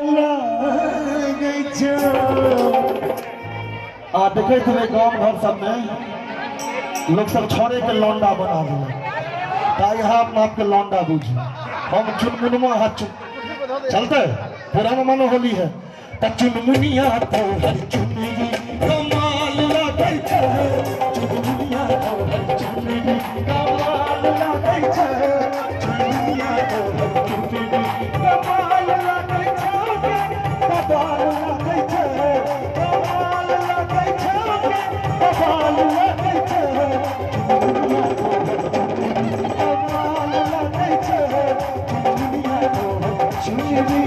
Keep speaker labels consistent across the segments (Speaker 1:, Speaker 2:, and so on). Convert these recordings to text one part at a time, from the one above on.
Speaker 1: लागै छौ। आ देखैत हेबै गाम घर सबमे लोक सब छोड़े के लौंडा बना देलक, तऽ यहाँ अपना आपके लौंडा बुझू। हम चुनमुनमा हाथ चुन चलते पुराना मानो होली है। त चुनमुनिया तोहर चुनरी कमाल लागै छै, चुनमुनिया तोहर चुनरी कमाल लागै छै, चुनमुनिया तोहर चुनरी कमाल लागै छै, कमाल लागै छै, कमाल लागै छै, कमाल लागै छै, चुनमुनिया तोहर चुनरी कमाल लागै छै, चुनमुनिया तोहर चुनरी।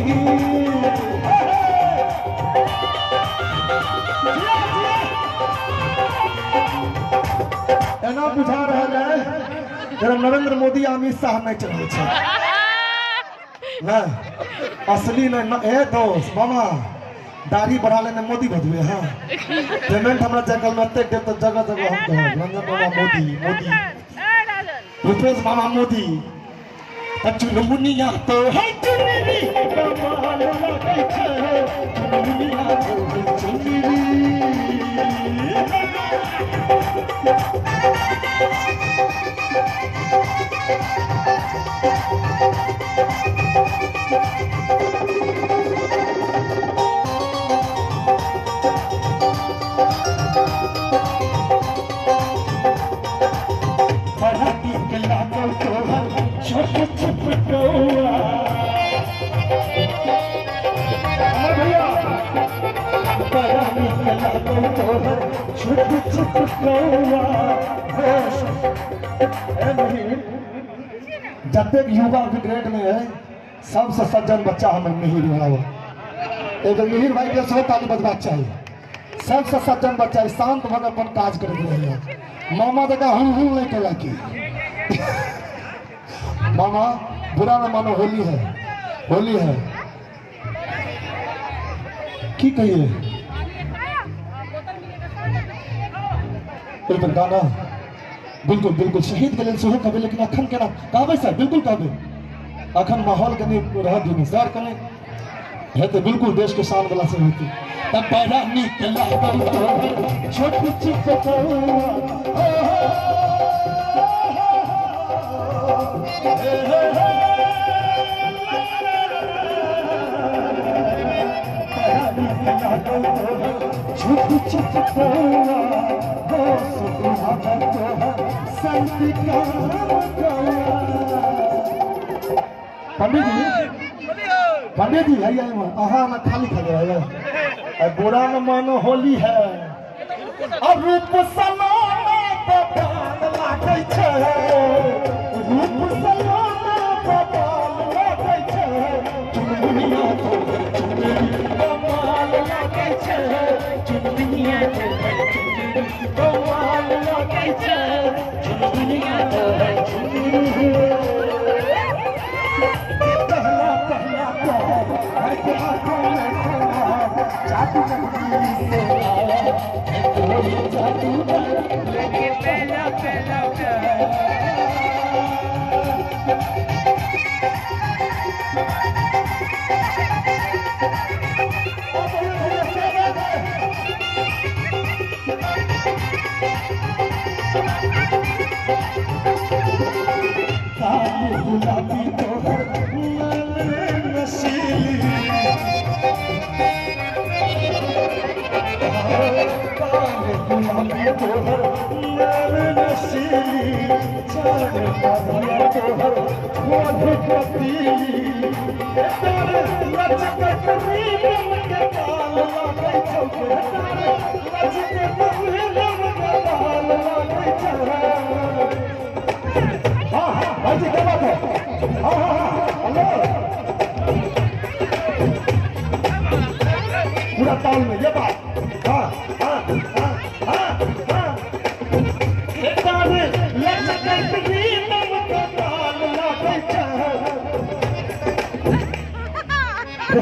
Speaker 1: एना बुझा रहल है जेना नरेंद्र मोदी अमित शाह नाचि रहल छै। नहि असली नहि। ए दोस्त मामा दाढ़ी बढ़ा लेने मोदी बजबे। हाँ पेमेंट हमरा जगल में एतेक देब तऽ जगह जगह हम कहब रंजन मामा मोदी मोदी रुपेश मामा मोदी। चुनमुनिया तो है चुनरी कमाल लागै छै, चुनमुनिया तो है चुनरी। बड़ा नीक लागल तोहर छोट चिपकौआ। अमर भैया बड़ा नीक लागल तोहर छोट चिपकौआ। जतेक युवा ब्रिगेड में है सबसे सज्जन बच्चा हमर मिहिर भाई। एक मिहिर भाई के सेहो ताली बजबाक चाही। सबसे सज्जन बच्चा शांत भऽ कऽ अपन काज करैत रहैया। मामा जकाँ हूँ हूँ नहि केलक। मामा बुरा न मानो, होली है होली है। की कहिए बिल्कुल गाना बिल्कुल बिल्कुल शहीद के लेल सेहो कहबै, लेकिन अखन केना कहबै सर? बिल्कुल कहबै, अखन माहौल कनि रह दियौ सर, कनि हेतै बिल्कुल देश के शान वाला से हेतै। तब बड़ा नीक लागल तोहर छोट चिपकौआ। बड़ा नीक लागल तोहर छोट चिपकौआ। होश उड़ाबै तोहर संत काम कौआ। पंडित जी पंडित जी हैया अहाँ ना खाली खाली है बुरा न मानो होली है। अब रूप सलोना बबाल लागै छै, रूप सलोना बबाल लागै छै, चुनमुनिया तोहर चुनरी कमाल लागै छै, चुनमुनिया तोहर चुनरी कमाल लागै छै, चुनमुनिया तोहर चुनरी। पहला पहला प्यार हर के आंखों में खोया, जादू से आया है कोई जादूगर लेके पहला पहला प्यार। काली गुलाबी तोहर नशीली, काले गुलाबी तोहर नशीली, चार बारिया तोहर मधु पतीली। तोर लचकत नीलम के बाल लागै छौ, तोर लचकत नीलम के बाल लागै छौ। हाँ हाँ भाई जी क्या बात है? हाँ हाँ हाँ हेलो पूरा ताल में ये बात। हाँ हाँ हाँ हाँ हाँ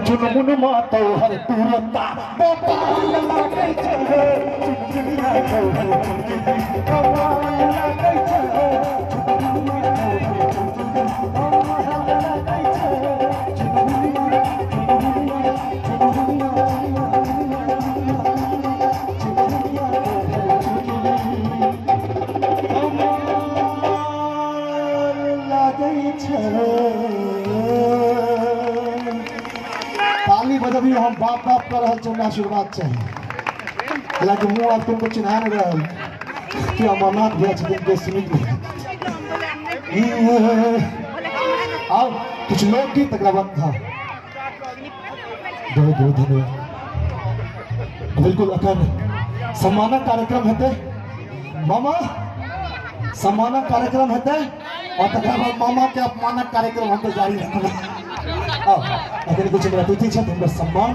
Speaker 1: चुनमुनमा तोहर तुरता बबाल लागै छै, चुनमुनिया तोहर चुनरी कमाल लागै छै, चुनमुनिया तोहर चुनरी कमाल लागै छै, चुनमुनिया चुनमुनिया छै। ताली बजबियो, हम बाप बाप कर रहल छी, हमरा आशीर्वाद चाही। हालांकि मुँह आब तुमको चिन्हा नहीं रहल कि अमरनाथ भैया छथिन के सुमित भैया। आब किछु लोकगीत तकरा बाद। हाँ, बहुत बहुत धन्यवाद। बिल्कुल अखन सम्मानक कार्यक्रम हेतै मामा, सम्मानक कार्यक्रम हेतै और तकरा बाद मामा के अपमानक कार्यक्रम हम तो जारी रखबै। अखन कुछ हमरा अतिथि छथि, हुनकर सम्मान।